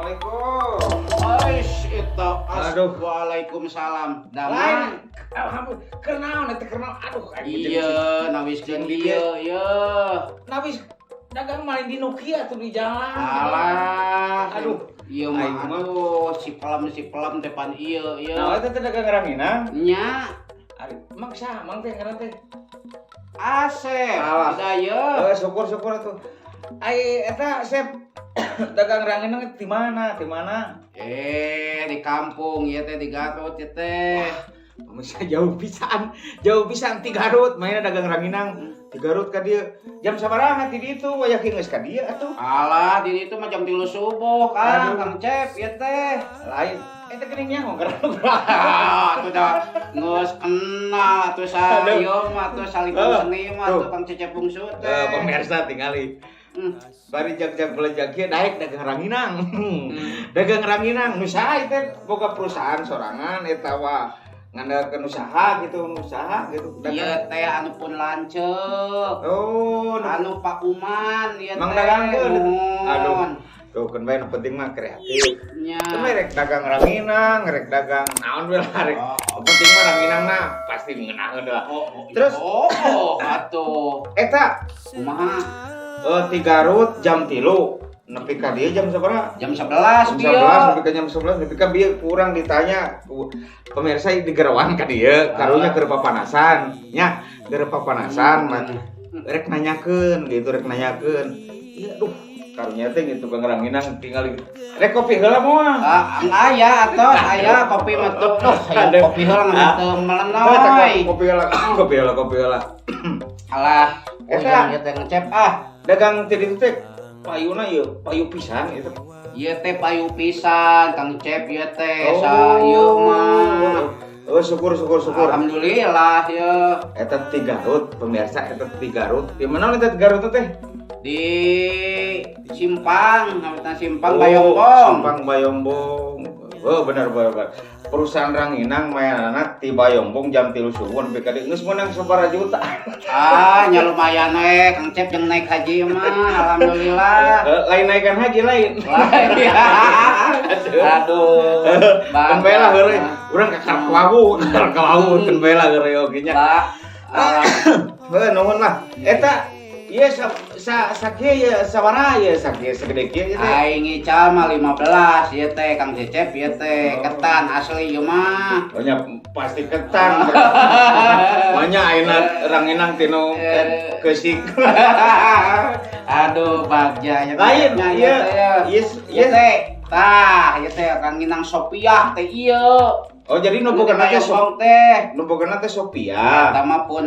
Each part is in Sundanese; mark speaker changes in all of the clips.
Speaker 1: Assalamualaikum.
Speaker 2: Oish, itu.
Speaker 1: Aduh.
Speaker 2: Waalaikumsalam.
Speaker 1: Lain,
Speaker 2: Damang.
Speaker 1: alhamdulillah. Keur naon eta, keur naon? Aduh, aing
Speaker 2: Iya, nawiskeun ieu, ieu.
Speaker 1: Nawis dagang maling di Nokia tuh di jalan.
Speaker 2: Alah.
Speaker 1: Aduh.
Speaker 2: Ieu mah
Speaker 1: Aing mah.
Speaker 2: Aduh, si pelem teh pan ieu, ieu.
Speaker 1: Nah, eta teh dagang ranginang.
Speaker 2: Nya,
Speaker 1: Ari, mang saha mang teh ngaran teh?
Speaker 2: Asep.
Speaker 1: Alah.
Speaker 2: Hidayah.
Speaker 1: Eh, syukur syukur atuh. Ai eta Sep dagang ranginang di mana? Di mana?
Speaker 2: Eh, di kampung ieu teh, di Garut ieu teh.
Speaker 1: Pemirsa, jauh pisan ti Garut, mainnya dagang ranginang di Garut ka dieu. Jam sabaraha ti ditu wayah geus ka dieu atuh?
Speaker 2: Alah, di ditu mah jam 3 subuh, Kang,
Speaker 1: Aduh.
Speaker 2: Kang Cep ieu teh.
Speaker 1: Lain, eta geuning nyaho geura.
Speaker 2: Ah, atuh dah geus kenal atuh sayo mah atuh saling
Speaker 1: Eh,
Speaker 2: seni mah
Speaker 1: tuh.
Speaker 2: atuh Kang Cecep Bungsu teh.
Speaker 1: Eh, pemirsa, tingali. Bari jag-jag belejag kieu daek dagang ranginang. Dagang ranginang nu saha ieu teh, boga perusahaan sorangan eta wa ngandalkeun usaha gitu, usaha gitu?
Speaker 2: Ieu teh anu pun lanceuk.
Speaker 1: Oh, nu
Speaker 2: Anu Pak Uman ieu
Speaker 1: Mang
Speaker 2: teh.
Speaker 1: dagangkeun.
Speaker 2: Nuhun.
Speaker 1: Aduh. Tuh kan bae nu penting mah kreatif.
Speaker 2: Nya.
Speaker 1: Itu mah rek dagang ranginang, rek dagang naon we lah rek.
Speaker 2: Oh,
Speaker 1: Nu penting mah ranginangna pasti ngeunahkeun lah.
Speaker 2: Oh,
Speaker 1: Terus?
Speaker 2: oh, atuh.
Speaker 1: Eta
Speaker 2: Kumaha?
Speaker 1: Ti Garut jam 3 nepi ka dieu jam sabaraha?
Speaker 2: Jam 11
Speaker 1: Jam
Speaker 2: bieu.
Speaker 1: 11, nepi ka jam 11, nepi ka bieu kurang ditanya ku pemirsa di gerawan ka dieu karunya keur papanasan nya, keur papanasan mah rek nanyakeun gitu, rek nanyakeun. Iya, aduh, karunya teh gitu kang ranginang tinggal rek kopi heula moal?
Speaker 2: Ah, aya atuh, aya kopi mah tuh. Duh, aya
Speaker 1: Aduh.
Speaker 2: kopi heula ngan
Speaker 1: Ah.
Speaker 2: teu
Speaker 1: Eh, tak
Speaker 2: melenoy.
Speaker 1: Kopi heula, kopi heula, kopi heula.
Speaker 2: Alah,
Speaker 1: Eta.
Speaker 2: eta ieu teh ngecep ah.
Speaker 1: Dagang ti ditu teh payuna ieu, payu pisan itu?
Speaker 2: Ieu teh payu pisan, Kang Cep, ieu teh sa ieu mah.
Speaker 1: Oh, syukur syukur syukur.
Speaker 2: Alhamdulillah ieu.
Speaker 1: Eta ti Garut, pemirsa, eta ti Garut. Di mana eta ti Garut teh?
Speaker 2: Di Simpang, namanya Simpang
Speaker 1: Oh,
Speaker 2: Bayongbong.
Speaker 1: Simpang Bayongbong. Oh, benar benar benar. Perusahaan ranginang mayanana ti Bayongbong jam 3 subuh nepi ka dieu geus meunang sabaraha juta?
Speaker 2: Ah, nya lumayan we, Kang Cep, jeung naik haji mah, alhamdulillah.
Speaker 1: Eh, lain naikan haji lain.
Speaker 2: Lain. Aduh.
Speaker 1: Kan bae lah heureuy. Urang ka kalawu, ka kalawu kan bae lah heureuy oge nya.
Speaker 2: Pak. Ah,
Speaker 1: Heuh, nuhun lah. Eta ieu sa sa sakieu ye sabaraha ieu sakieu segede kieu ieu teh?
Speaker 2: Aing ngical mah 15 ieu teh, Kang Cecep, ieu teh
Speaker 1: Oh.
Speaker 2: ketan asli ieu mah.
Speaker 1: Oh nya, pasti ketan. Banyak ayeuna ranginang tinu keusik.
Speaker 2: Aduh, bagja ya.
Speaker 1: Lain,
Speaker 2: nya
Speaker 1: ieu
Speaker 2: ieu
Speaker 1: ieu
Speaker 2: ieu teh. Tah, ieu teh ranginang Sopiah teh ieu.
Speaker 1: Oh, jadi nu bogana teh
Speaker 2: Bayongbong teh.
Speaker 1: Nu bogana teh Sophia.
Speaker 2: Eta mah pun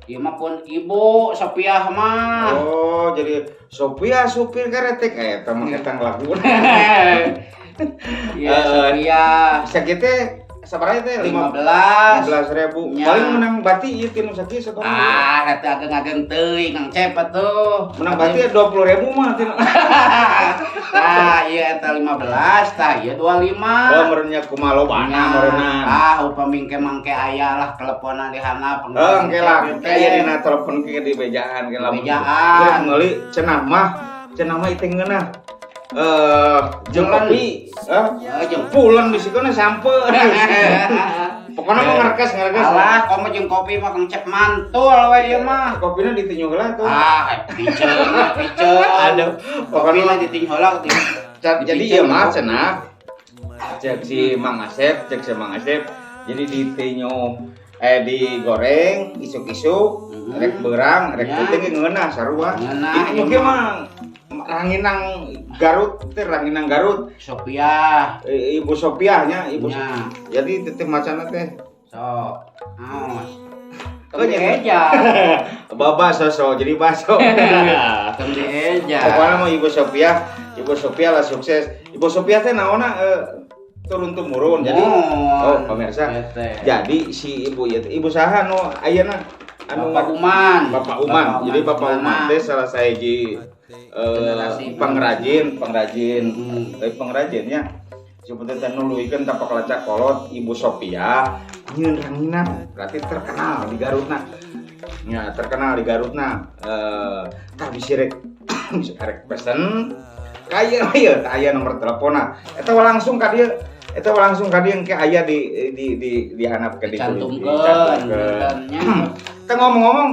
Speaker 2: ieu mah pun Ibu Sopiah mah.
Speaker 1: Oh, jadi Sophia supir keretek eta mah eta lagu.
Speaker 2: Iya,
Speaker 1: Eh,
Speaker 2: Sopiah.
Speaker 1: Sakieu teh sabaraha teh?
Speaker 2: 15.
Speaker 1: 15.000.
Speaker 2: Nya.
Speaker 1: Paling menang bati ieu tinu sakieu sabaraha?
Speaker 2: Ah, eta ageng-ageng teuing, Kang Cep, atuh.
Speaker 1: Menang bati 20.000 mah tinu.
Speaker 2: Tah, ieu eta 15, tah ieu 25.
Speaker 1: Oh, meureun kumaha lobana
Speaker 2: Nya.
Speaker 1: meureunna.
Speaker 2: Ah, upami engke mangke aya lah teleponan di handap.
Speaker 1: Oh, engke lah, engke aya dina telepon ke di bejaan ke lamun.
Speaker 2: Bejaan.
Speaker 1: Geus meuli cenah mah itu ngeunah. Eh, jeung
Speaker 2: Pulen.
Speaker 1: kopi, eh,
Speaker 2: Eh, jeung
Speaker 1: pulen di sampe. Pokoknya mau ngerekes ngerekes.
Speaker 2: Alah, komo jeung kopi mah Kang Cep mantul we ieu mah.
Speaker 1: Kopina ditinju heula tuh.
Speaker 2: Ah, piceun, piceun.
Speaker 1: Aduh,
Speaker 2: pokoknya
Speaker 1: pokoknya
Speaker 2: ditinju heula.
Speaker 1: Jadi ieu mah cenah cek si Mang Asep, cek si Mang Asep. Jadi ditinju eh digoreng isuk-isuk, rek beurang, rek peuting ge ngeunah sarua.
Speaker 2: Ngeunah,
Speaker 1: Itu
Speaker 2: ieu
Speaker 1: mungkin
Speaker 2: mah.
Speaker 1: mah ranginang Garut teh, ranginang Garut.
Speaker 2: Sophia.
Speaker 1: Eh, Ibu Sopiah nya, Ibu.
Speaker 2: Nya.
Speaker 1: Jadi teteh macana teh.
Speaker 2: Sok. Aos.
Speaker 1: Oh, jadi-
Speaker 2: Eja.
Speaker 1: Baba soso jadi baso.
Speaker 2: Tong eja.
Speaker 1: Pokoknya mah Ibu Sophia, Ibu Sophia lah sukses. Ibu Sophia teh naonna turun temurun. Jadi oh, pemirsa. Jadi si ibu ieu teh ibu saha nu ayeuna anu
Speaker 2: Bapak Uman.
Speaker 1: Bapak Uman. Jadi Bapak Uman teh salah sahiji
Speaker 2: Generasi.
Speaker 1: Pengrajin, pengrajin, pengrajinnya. Seperti teh nuluykeun tapak lacak kolot Ibu Sophia nyieun ranginang, berarti terkenal di Garutna. Ya, terkenal di Garutna. Tah bisi rek rek pesen Kaya ieu tah aya nomor teleponna. Eta langsung ka dieu. Eta langsung ka dieu engke aya di handap ke
Speaker 2: Dicantumkeun.
Speaker 1: Dicantumkeun.
Speaker 2: Nya.
Speaker 1: Teh ngomong-ngomong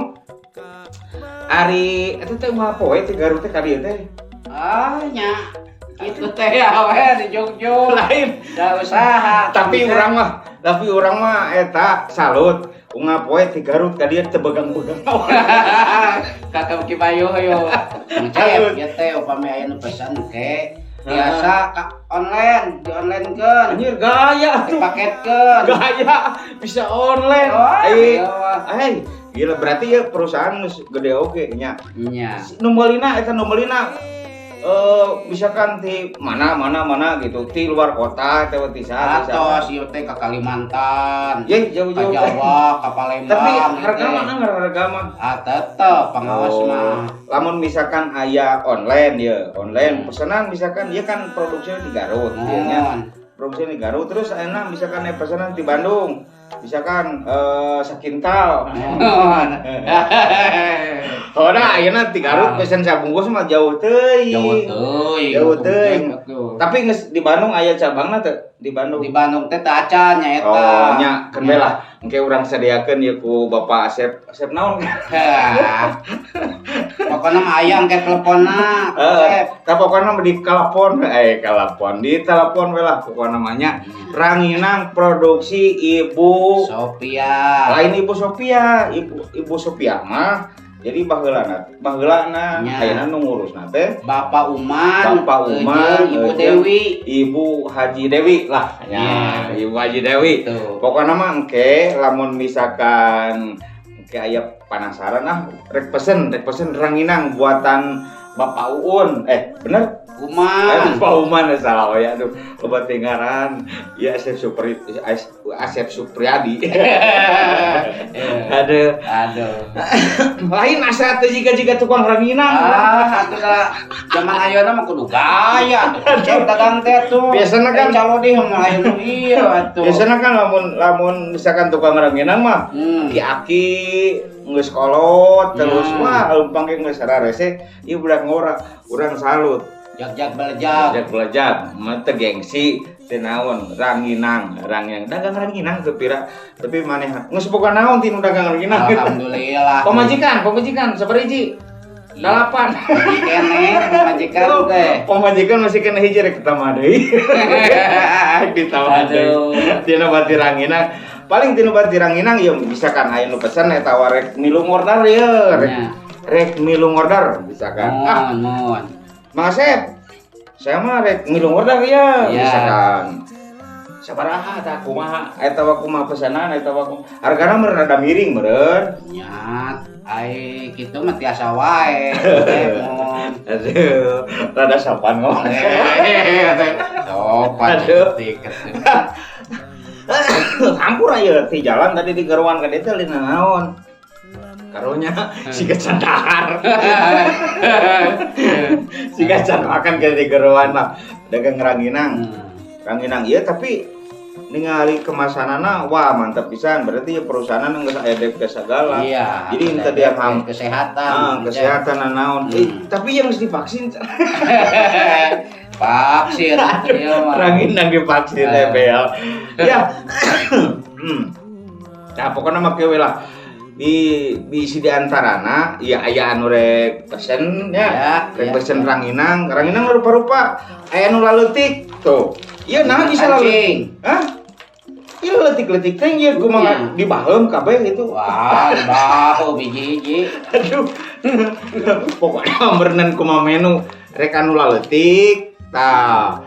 Speaker 1: ari eta teh unggal poe teh Garut teh ka dieu teh.
Speaker 2: Ah, nya. Itu teh ya we di Jogja.
Speaker 1: Lain.
Speaker 2: Da usaha.
Speaker 1: Tapi urang mah eta salut. Unggal poe ti Garut ka dieu teu begang-begang.
Speaker 2: Kakak Ki Bayu yo. Cep, ya teh upami aya nu pesan ke biasa ka online, di online keun.
Speaker 1: Anjir gaya tuh.
Speaker 2: Dipaketkeun.
Speaker 1: Gaya bisa online.
Speaker 2: Wah,
Speaker 1: Eh,
Speaker 2: iya mah.
Speaker 1: eh, gila berarti ya perusahaan geus gede oge nya.
Speaker 2: Nya.
Speaker 1: Nu meulina eta nu meulina misalkan di mana mana mana gitu, di luar kota atau di sana.
Speaker 2: Atos ieu teh ka Kalimantan.
Speaker 1: Ye,
Speaker 2: Ka
Speaker 1: jauh-jauh.
Speaker 2: Jawa, ka Palembang.
Speaker 1: Tapi
Speaker 2: gitu
Speaker 1: harga
Speaker 2: teh.
Speaker 1: mah anggar harga mah.
Speaker 2: Ah, tetep pengawas
Speaker 1: Oh,
Speaker 2: mah.
Speaker 1: Lamun misalkan aya online ya, online pesanan misalkan dia kan produksinya di Garut, ieu nya.
Speaker 2: Mohon.
Speaker 1: Produksinya di Garut terus enak misalkan aya pesanan di Bandung. Misalkan sakintal.
Speaker 2: Mohon.
Speaker 1: Oh, nah ayeuna di Garut
Speaker 2: Ah.
Speaker 1: pesen sabungkus mah jauh teuing.
Speaker 2: Jauh teuing.
Speaker 1: Jauh teuing.
Speaker 2: Atuh.
Speaker 1: Tapi geus di Bandung aya cabangna teu? Di Bandung.
Speaker 2: Di Bandung teh teu acan nya eta.
Speaker 1: Oh, nya keun we lah. Engke urang sadiakeun ieu ku Bapak Asep. Asep naon?
Speaker 2: Hah. Pokoknya mah aya engke teleponna.
Speaker 1: Heeh, tah pokokna mah di telepon, di telepon we lah pokokna mah nya. Ranginang produksi Ibu
Speaker 2: Sophia.
Speaker 1: Lain Ibu Sophia, Ibu Ibu Sophia mah jadi baheulana, baheulana
Speaker 2: Nya.
Speaker 1: ayeuna nu ngurusna teh
Speaker 2: Bapak Uman,
Speaker 1: Bapak Uman,
Speaker 2: jeung Ibu
Speaker 1: jeung
Speaker 2: Dewi.
Speaker 1: Ibu Haji Dewi lah nya,
Speaker 2: Nya.
Speaker 1: Ibu Haji Dewi.
Speaker 2: Tuh.
Speaker 1: Pokoknya mah engke lamun misalkan engke aya penasaran ah rek pesen ranginang buatan Bapak Uun. Eh, bener?
Speaker 2: Uman.
Speaker 1: Bapak Uman salah we aduh. Loba tinggaran. Ya Asep Supri Asep Supriyadi. Aduh.
Speaker 2: Aduh.
Speaker 1: Lain asa teh jiga-jiga tukang ranginang.
Speaker 2: Ah, atuh da zaman ayeuna mah kudu gaya tuh. Cek dagang teh tuh.
Speaker 1: Biasana kan-
Speaker 2: calodih mah aya nu ieu atuh.
Speaker 1: Biasanya kan lamun lamun misalkan tukang ranginang mah aki-aki geus kolot terus wah leumpang ge geus rarese ieu budak ngora urang salut.
Speaker 2: Jag-jag belejag.
Speaker 1: Jak belajak mah teu gengsi teu naon ranginang ranginang dagang ranginang teu pira tapi maneh geus boga naon tinu dagang ranginang.
Speaker 2: Alhamdulillah.
Speaker 1: Pamajikan pamajikan sabaraha hiji? Dalapan.
Speaker 2: Hiji keneh pamajikan teh.
Speaker 1: Pamajikan masih kena hiji rek tambah deui, rek ditambah deui.
Speaker 2: Aduh.
Speaker 1: Tina bati ranginang paling tina bati ranginang ya misalkan aya nu pesen eta rek milu ngorder ya rek
Speaker 2: Nya.
Speaker 1: rek milu ngorder misalkan ah
Speaker 2: Mohon, mohon.
Speaker 1: Mang Asep saya mah rek milu ngorder ya
Speaker 2: Iya.
Speaker 1: misalkan sabaraha tah kumaha eta wa kumaha pesanan eta wa kumaha hargana meureun rada miring meureun.
Speaker 2: Nya, ai kitu mah tiasa wae. Mohon.
Speaker 1: Aduh, rada sopan ngomong.
Speaker 2: Sopan.
Speaker 1: Aduh.
Speaker 2: Tiket.
Speaker 1: Hampur aja di jalan tadi di geruan ka dieu teh lina naon karunya siga can dahar siga can makan ke di geruan lah dagang ranginang. Ranginang iya tapi ningali kemasanana wah mantap pisan berarti ya perusahaan geus aya dep segala.
Speaker 2: Iya.
Speaker 1: Jadi ente dia ham
Speaker 2: kesehatan.
Speaker 1: Ah, kesehatan naon. Eh, tapi yang mesti divaksin.
Speaker 2: Vaksin. Iya mah.
Speaker 1: Ranginang divaksin
Speaker 2: Ah.
Speaker 1: ebel ya. Nah, pokoknya mah kieu we lah di bisi di antarana ya aya anu rek pesen ya,
Speaker 2: Ya,
Speaker 1: rek
Speaker 2: ya.
Speaker 1: pesen ranginang ranginang rupa-rupa aya nu laleutik tuh ieu nah bisa laleutik.
Speaker 2: Kancing.
Speaker 1: Hah? Ieu leutik-leutik teh ieu kumaha
Speaker 2: Iya.
Speaker 1: dibaheum kabeh gitu.
Speaker 2: Wah, bahu biji-hiji.
Speaker 1: Aduh. Pokoknya berenang kumaha menu rek anu laleutik tah.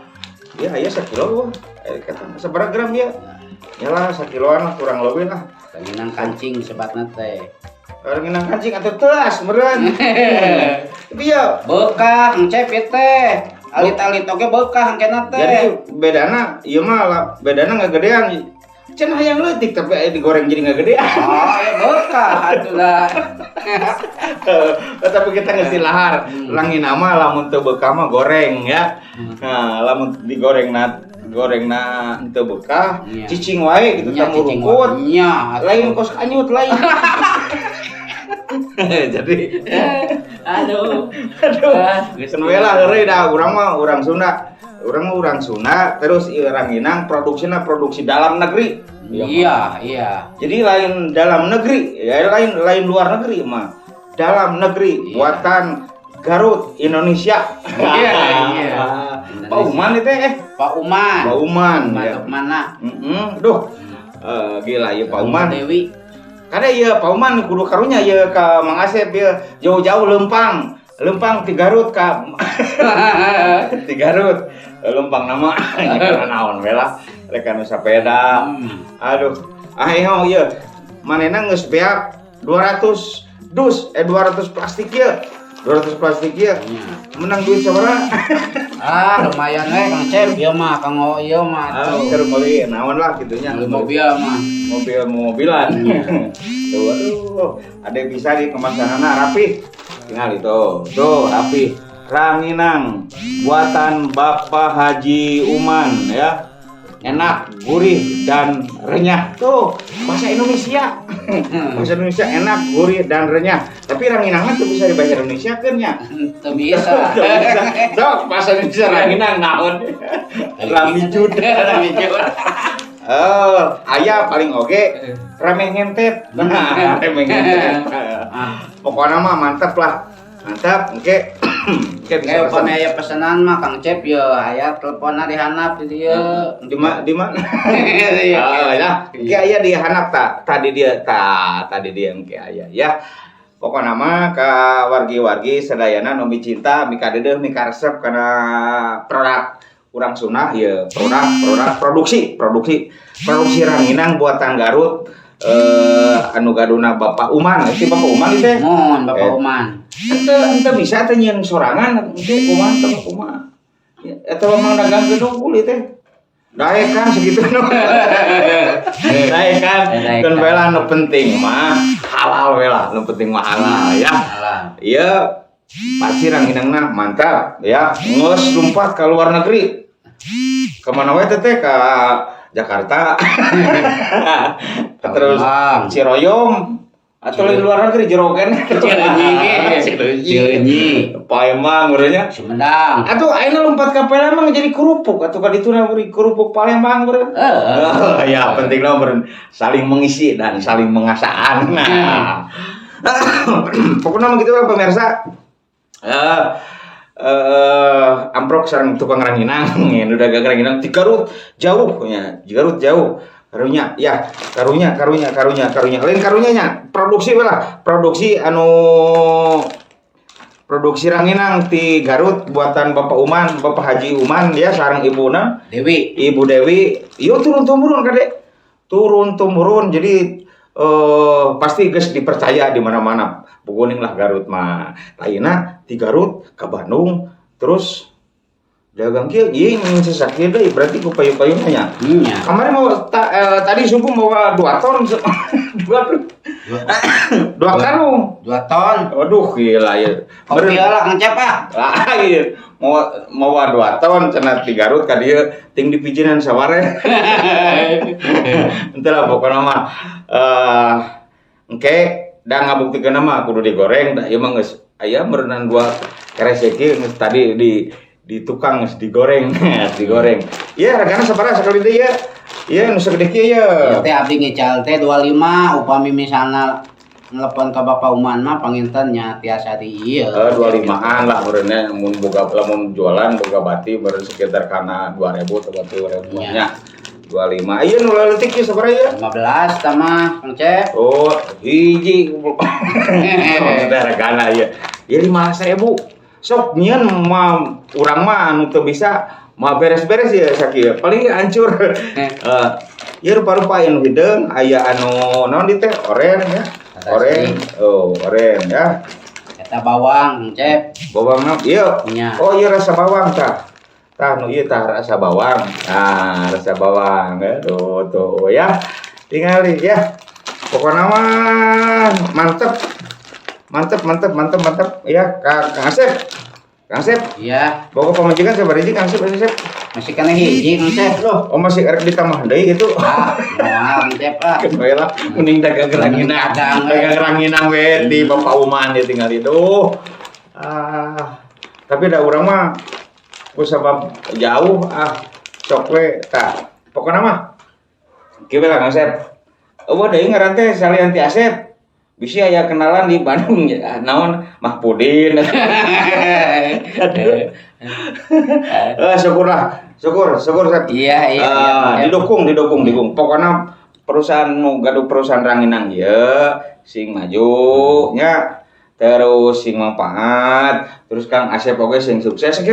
Speaker 1: Ya aya sakilo wah. Eh, kata sabaraha gram ya? Ya lah sakiloan lah kurang lebih lah.
Speaker 2: Ranginang kancing sebatna teh.
Speaker 1: Ranginang kancing atau telas meureun. Tapi ya
Speaker 2: Bekah engcep ieu teh. Alit-alit oge bekah engkena teh.
Speaker 1: jadi bedana ieu mah lah bedana ngagedean. Cenah hayang leutik tapi aya digoreng jadi ngagedean.
Speaker 2: Oh, ya bekah atuh lah.
Speaker 1: Tapi kita ngerti lahar. Ranginang mah lamun teu bekah mah goreng ya. Nah, lamun digoreng na goreng na teu bekah,
Speaker 2: Iya.
Speaker 1: cicing wae gitu
Speaker 2: Nya,
Speaker 1: tamu
Speaker 2: cicing
Speaker 1: rukut.
Speaker 2: wae. Nya, atuh.
Speaker 1: Lain kos kanyut lain. Jadi
Speaker 2: Aduh.
Speaker 1: Aduh.
Speaker 2: Ah, geus.
Speaker 1: Keun we lah, heureuy da urang mah urang Sunda. Urang mah urang Sunda, terus ieu ranginang produksina produksi dalam negeri.
Speaker 2: Iya.
Speaker 1: Jadi lain dalam negeri, ya lain lain luar negeri mah. Dalam negeri buatan Garut, Indonesia.
Speaker 2: Iya.
Speaker 1: Pak Uman itu eh.
Speaker 2: Pak Uman.
Speaker 1: Pak Uman. Ya.
Speaker 2: Mantap mana?
Speaker 1: Duh. Eh, gila ya Pak Uman.
Speaker 2: Dewi.
Speaker 1: Karena ya Pak Uman kudu karunya ya ke Mang Asep ya jauh-jauh lempang. Lempang ti Garut ka ti Garut. Lempang nama nya karena naon we lah. Rek anu sapeda. Aduh. Ah ieu ieu. Manehna geus beak 200 dus eh 200 plastik ieu. 200 plastik ieu. Menang duit sabaraha?
Speaker 2: Ah, lumayan we, Kang Cep, ieu mah Kang O ieu mah
Speaker 1: Ah,
Speaker 2: tuh.
Speaker 1: keur meuli naon lah gitunya.
Speaker 2: Beli mobil mah.
Speaker 1: Mobil mobilan. Tuh, aduh, ada bisa di kemasanana rapi. Tinggal itu. Tuh, rapi. Ranginang buatan Bapak Haji Uman ya. Enak, gurih dan renyah. Tuh, bahasa Indonesia. Bahasa Indonesia enak, gurih dan renyah. Tapi ranginang mah tuh bisa di bahasa Indonesia kan ya?
Speaker 2: Teu bisa.
Speaker 1: Tuh bisa. Sok, bahasa Indonesia ranginang naon? Ramijud.
Speaker 2: Ramijud.
Speaker 1: Oh, aya paling oge remeh ngentet. Nah, remeh ngentet.
Speaker 2: Ah,
Speaker 1: Pokoknya mah mantap lah. Mantap, oke. Oke, bisa
Speaker 2: kayak
Speaker 1: pesan.
Speaker 2: upami aya pesanan mah, Kang Cep, ye aya teleponna di handap di dieu.
Speaker 1: Di mana? Di mana?
Speaker 2: Iya.
Speaker 1: Oh, ya. Oke, aya di handap ta. Tadi dia ta, tadi dia engke aya ya. Pokoknya mah ka wargi-wargi sadayana nu micinta, mikadeudeeh, mikaresep kana produk urang Sunda ya, produk produk produksi produksi produksi ranginang buatan Garut, anu gaduna Bapak Uman, itu Bapak Uman itu teh.
Speaker 2: Mohon Bapak Uman.
Speaker 1: Ente ente bisa teh nyieun sorangan engke kumaha teh, kumaha? Ya, eta memang dagang gedung kulit teh. Daekan segitu nu. Daekan.
Speaker 2: Daekan.
Speaker 1: Keun we lah, nu penting mah halal we lah, nu penting mah halal ya.
Speaker 2: Halal.
Speaker 1: Iya, pasti ranginangna mantap ya. Ngeus lompat ke luar negeri. Kemana we teh ke Jakarta. Terus
Speaker 2: Palembang.
Speaker 1: Ciroyom atau di luar negeri jerogen.
Speaker 2: Cileunyi.
Speaker 1: Cileunyi.
Speaker 2: Cileunyi.
Speaker 1: Palembang urangnya.
Speaker 2: Sumedang.
Speaker 1: Atau ayeuna lompat ke Palembang jadi kerupuk atau ka ditu beri kerupuk Palembang beureun.
Speaker 2: Heeh.
Speaker 1: Oh, ya penting lah beureun saling mengisi dan saling mengasaan. Nah. Pokoknya mah gitu lah, pemirsa. Amprok sareng tukang ranginang, ya, udah dagang ranginang di Garut jauh ya, di Garut jauh. Karunya ya, karunya karunya karunya karunya. Lain karunya nya, produksi we lah, produksi anu produksi ranginang ti Garut buatan Bapak Uman, Bapak Haji Uman ya sareng ibuna
Speaker 2: Dewi.
Speaker 1: Ibu Dewi, iyo turun temurun kade. Turun temurun, jadi pasti geus dipercaya di mana-mana. Buguning lah Garut mah. Lainna di Garut ke Bandung terus dagang kieu ieu sesakieu deui berarti ku payu-payuna nya.
Speaker 2: Nya.
Speaker 1: Kemarin mau tadi subuh mau 2 ton 2 ton 2 karung.
Speaker 2: 2 ton.
Speaker 1: Waduh, gila ya.
Speaker 2: Kopi lah, Kang Cep, ah.
Speaker 1: Lain mau mau 2 ton cenah ti Garut ka dieu ting dipijinan saware. Henteu lah, pokona mah engke da ngabuktikeun mah kudu digoreng da ieu mah geus aya meureunan dua kresek ieu geus tadi di tukang geus digoreng, digoreng. Ieu hargana sabaraha sakali deui ieu? Ieu nu sagede kieu ieu.
Speaker 2: Ieu teh abdi ngical teh 25, upami misalna nelpon ke Bapak Uman mah panginten nya tiasa di ieu.
Speaker 1: Eh, 25-an lah meureunnya, mun boga lamun jualan boga bati meureun sekitar kana 2000 atau 2000 nya. 25. Ieu nu leutik ieu sabaraha ieu?
Speaker 2: 15 tama, Kang Cep.
Speaker 1: Oh, hiji. Maksudnya regana ieu. Ieu 15.000. Sok nyieun mah urang mah anu teu bisa mah beres-beres ya sakieu. Paling hancur. Eh, ieu rupa-rupa anu hideung, aya anu naon di teh oren ya. Oren. Oh, oren ya.
Speaker 2: Eta bawang, Kang Cep.
Speaker 1: Bawang ieu.
Speaker 2: Nya.
Speaker 1: Oh iya, rasa bawang tah. Tah nu ieu tah rasa bawang. Nah, rasa bawang. Aduh tuh ya. Tinggal ya. Pokoknya mah mantep. Mantep, mantep, mantep, mantep. Ya, Kang Asep. Kang Asep,
Speaker 2: Iya.
Speaker 1: boga pamajikan sabaraha hiji, Kang Asep, Kang Asep?
Speaker 2: Masih keneh hiji, Kang Cep loh.
Speaker 1: Oh, masih erek ditambah deui gitu.
Speaker 2: Ah, moal, Kang Cep, ah.
Speaker 1: Keun we lah, mending dagang ranginang.
Speaker 2: Dagang we.
Speaker 1: Dagang ranginang we di Bapak Uman dia tinggal itu. Ah, tapi da urang mah ku sabab jauh ah, sok we tah. Pokona mah kieu we lah, Kang Asep. Euweuh deui ngaran teh salian ti Asep. Bisi aya kenalan di Bandung ya, naon, Mahpudin. Aduh. Eh, syukurlah, syukur, syukur, Sep.
Speaker 2: Iya.
Speaker 1: Eh, didukung, didukung, didukung. Pokoknya perusahaan nu gaduh perusahaan ranginang ieu sing maju nya, terus sing manfaat, terus Kang Asep oge sing sukses.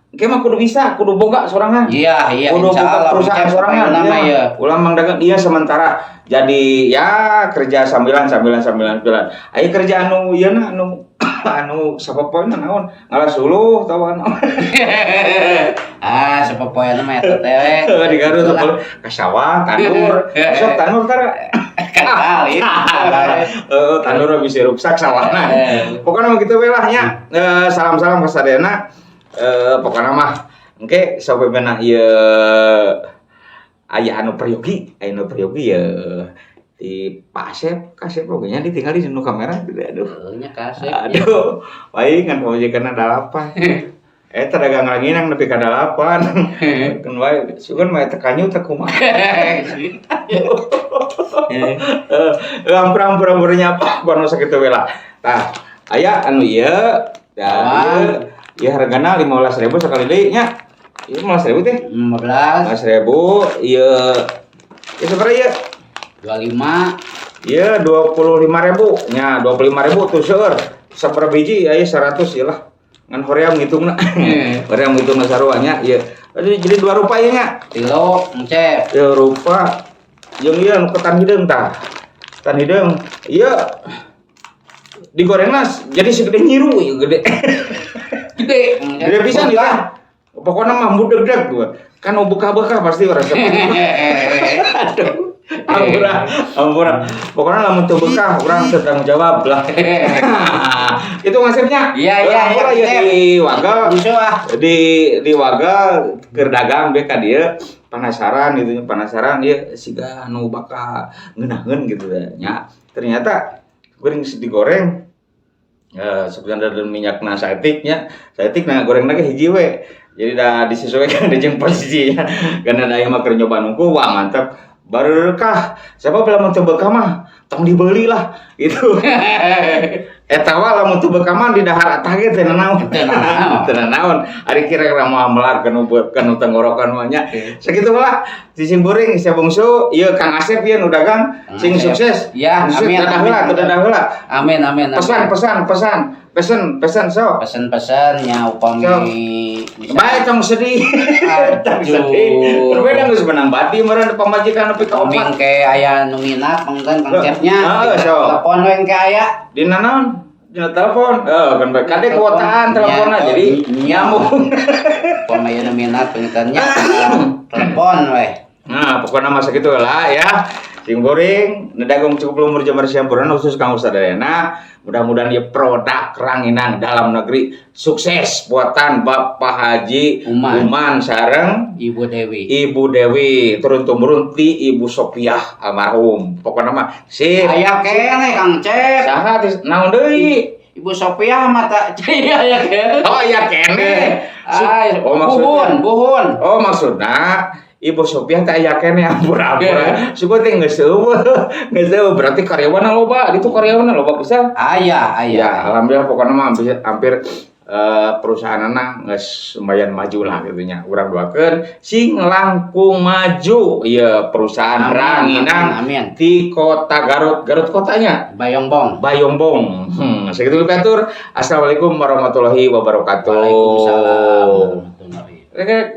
Speaker 1: Engke mah kudu bisa, kudu boga sorangan.
Speaker 2: Iya,
Speaker 1: Kudu
Speaker 2: insya
Speaker 1: buka
Speaker 2: Allah,
Speaker 1: perusahaan
Speaker 2: Kang Cep,
Speaker 1: sorangan.
Speaker 2: nama
Speaker 1: Iya.
Speaker 2: ya.
Speaker 1: Ulah mang dagang iya sementara jadi ya kerja sambilan sambilan sambilan sambilan. Aya kerja anu ieu na anu anu sapopoena naon, ngalas suluh atawa naon.
Speaker 2: Ah, sapopoena mah eta teh we.
Speaker 1: Di Garut tuh ka sawah, tandur. Sok tandur tara?
Speaker 2: Kali.
Speaker 1: Heeh, tandur bisa ruksak sawahna. Pokoknya mah gitu we lah nya. Eh, salam-salam ka sadayana. Eh, pokoknya mah engke sampai bena ieu aya anu peryogi, aya anu peryogi ya di Pak Asep, Kasep oge nya ditinggali di nu kamera, aduh.
Speaker 2: Heuh nya, kasep.
Speaker 1: Aduh, baik ngan pamajikanna dalapan. Eta dagang ranginang nepi ka dalapan. Keun wae, sugan mah eta kanyu teh kumaha. Eh, ampura ampura ampura nyapa kono sakitu we lah. Tah, aya anu ieu, da ieu ieu hargana 15.000 sakali deui nya. Ieu 15.000 teh.
Speaker 2: 15.
Speaker 1: 15.000 ieu. Ieu sabaraha ieu?
Speaker 2: 25.
Speaker 1: Ieu 25.000 nya, 25.000 tuh seueur. Sabaraha biji aya 100 ieu lah. Ngan hoream ngitungna. Hoream ngitungna sarua nya ieu. Jadi dua rupa ieu nya.
Speaker 2: Tilu, Cep.
Speaker 1: Ieu rupa jeung ieu anu ketan hideung tah. Ketan hideung ieu digorengna jadi segede nyiru ieu gede.
Speaker 2: Gede.
Speaker 1: Gede pisan ieu teh. Pokoknya mah mudeg-deg gua. Kan mau buka-buka pasti orang. Aduh. Ampura, ampura. Pokoknya lamun teu bekah urang teu tanggung jawab lah. Itu ngasepnya.
Speaker 2: Iya,
Speaker 1: Ampura
Speaker 2: iya,
Speaker 1: ya di Wagal.
Speaker 2: Bisa ah.
Speaker 1: Di Wagal keur dagang be ka dieu penasaran gitu, penasaran dia siga anu bakal ngeunaheun gitu ya nya. Ternyata goreng digoreng eh sebenarnya ada minyakna saeutik nya, saeutik nah goreng lagi hiji we. Jadi dah disesuaikan jeung posisinya. Karena da ieu mah keur nyoba nungku, wah mantap. Berkah. Siapa lamun teu bekah mah tong dibeli lah gitu. Eta wa lamun teu bekah mah di dahar atah ge teu nanaon.
Speaker 2: Teu nanaon.
Speaker 1: Teu nanaon. Ari kira-kira moal melar kanu tenggorokan mah nya. Sakitu lah. Cicing buring sia bungsu, ieu Kang Asep ieu nu dagang
Speaker 2: Kang
Speaker 1: sing
Speaker 2: Asep.
Speaker 1: sukses.
Speaker 2: Ya,
Speaker 1: Sukses,
Speaker 2: amin,
Speaker 1: dadah
Speaker 2: amin,
Speaker 1: heula,
Speaker 2: amin.
Speaker 1: dadah heula.
Speaker 2: Amin, amin, amin.
Speaker 1: Pesan, pesan, pesan, pesan, pesan sok.
Speaker 2: Pesan-pesan nya upami
Speaker 1: Bae tong sedih. Tong sedih. Berbeda geus menang bati meureun pamajikan nepi ka
Speaker 2: Upami
Speaker 1: opat.
Speaker 2: ke aya nu minat panggilan Kang Cepnya.
Speaker 1: Heeh, sok.
Speaker 2: Telepon we ke aya.
Speaker 1: Dina naon? Dina telepon. Eh, kan bae kade kuotaan teleponnya
Speaker 2: Ya,
Speaker 1: jadi
Speaker 2: iya.
Speaker 1: nyambung.
Speaker 2: Upami aya nu minat pengitannya telepon we.
Speaker 1: Nah, pokoknya masa gitu lah ya. Sing boring, nedagang cukup lumur jamar siampuran khusus Kang Ustadz. Mudah-mudahan ya produk ranginang dalam negeri sukses buatan Bapak Haji
Speaker 2: Uman.
Speaker 1: Uman sareng
Speaker 2: Ibu Dewi.
Speaker 1: Ibu Dewi turun temurun ti Ibu Sopiah almarhum. Pokoknya mah sip.
Speaker 2: Aya keneh, Kang Cep.
Speaker 1: Saha naon deui?
Speaker 2: Ibu Sopiah mah tak aya keneh.
Speaker 1: Oh iya keneh.
Speaker 2: Ay,
Speaker 1: Oh maksudnya.
Speaker 2: buhun, buhun.
Speaker 1: Oh maksudna Ibu Sopiah teh aya keneh, ampura-ampura. Syukur teh geus euweuh. Geus euweuh berarti karyawanna loba, ditu karyawanna loba pisan.
Speaker 2: Aya, aya.
Speaker 1: Ya, alhamdulillah pokoknya mah hampir, hampir perusahaanna geus lumayan maju lah gitu nya. Urang doakeun sing langkung maju ieu perusahaan
Speaker 2: Amin,
Speaker 1: ranginang
Speaker 2: amin, amin.
Speaker 1: di kota Garut, Garut kotanya.
Speaker 2: Bayongbong.
Speaker 1: Bayongbong. Segitu pitur. Assalamualaikum warahmatullahi wabarakatuh.
Speaker 2: Waalaikumsalam warahmatullahi.
Speaker 1: Rek, rek.